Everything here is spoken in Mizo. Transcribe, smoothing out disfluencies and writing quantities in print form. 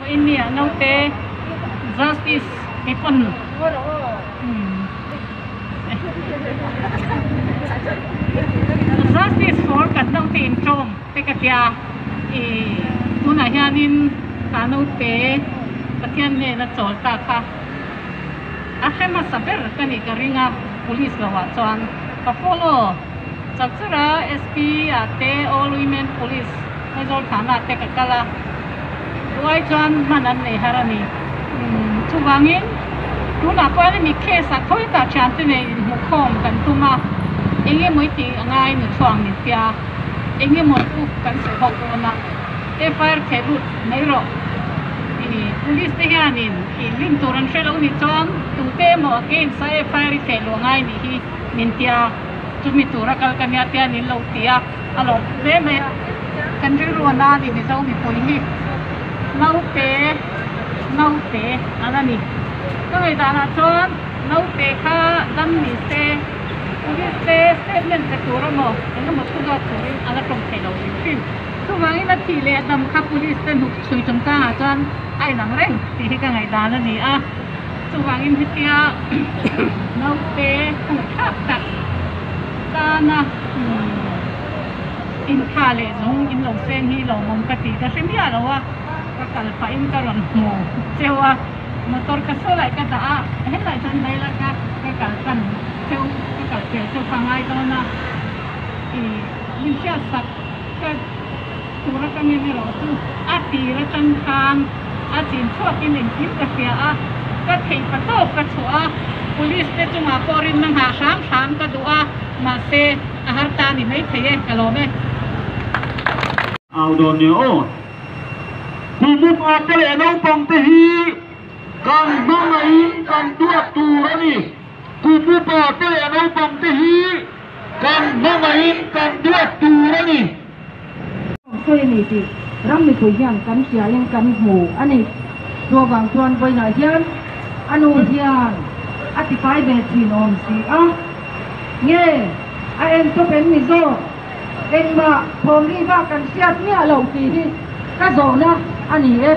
India naute justice kei pawn justice for kan naute intawm te ka tia ih tunah hianin ka naute Pathian hnena chawl ta kha a hre hmasa ber ka nih ka ring a police lo ah chuan ka follow char char a SP ah te all women police Aizawl thana te ka kal a, ruai chuan hman an nei har a ni. Chuvangin tunah pawh hian mi case ah khawi tah thiante nei inhmuhkhawm kan tum a, eng emaw i tih a ngai nu chhuang min tia, eng emaw chu kan sawi ho dawn a, FIR theh lut mai rawh. Police te hianin i rin tur an hre lo ni chuan tute emaw against a FIR i theh luh a ngai nih hi min tia, chumi tura kal ka nia tia nin lo ti a. A lawm hle mai a, kan rilru a na a ni Mizo mipui hi naute naute an a ni. Ka ngaihdanah chuan naute kha dam ni se police te statement pe tur emaw eng emaw thu zawt turin a la tawng thei lo hrim hrim. Chuvangin a thih leh a dam kha police te hnuk chhui chungchangah chuan a inang reng tih hi ka ngaihdan a ni a. Chuvangin hetia naute khawngaihthlak tak tana Intha leh zawng in lo seng hi lawmawm ka ti ka hre miah lo a, ka kal pahin ka rawn hmu cheu a, motor ka saw lai ka dah a, helai chuan daila ka ka kal tan cheu ka kal pel cheu kha a ngai dawn a, ih min hriat sak ka tura ka ngen erawh chu a tir atang khan a chin chhuakin engkim ka hria a, ka theih pa tawp ka chhuah a, police te chungah pawh rinna nghah hram hram ka duh a, mahse a har ta ni mai thei e, ka lawm e. Au dawn nia aw. Kum upa te leh naupang te hi kan hmangaihin kan duat tur a ni. Kum upa te leh naupang te hi kan hmangaihin kan duat tur a ni. Sawi a ni tih ram mipui hian kan hriain kan hmu a ni. Chu avang chuan vawiinah hian a nu hian a tifai ve thin awm si a. Nge a en tawp em ni zawk? Engmah thawm ri bak kan hriat miah lo tih hi ka zawhna a ni e.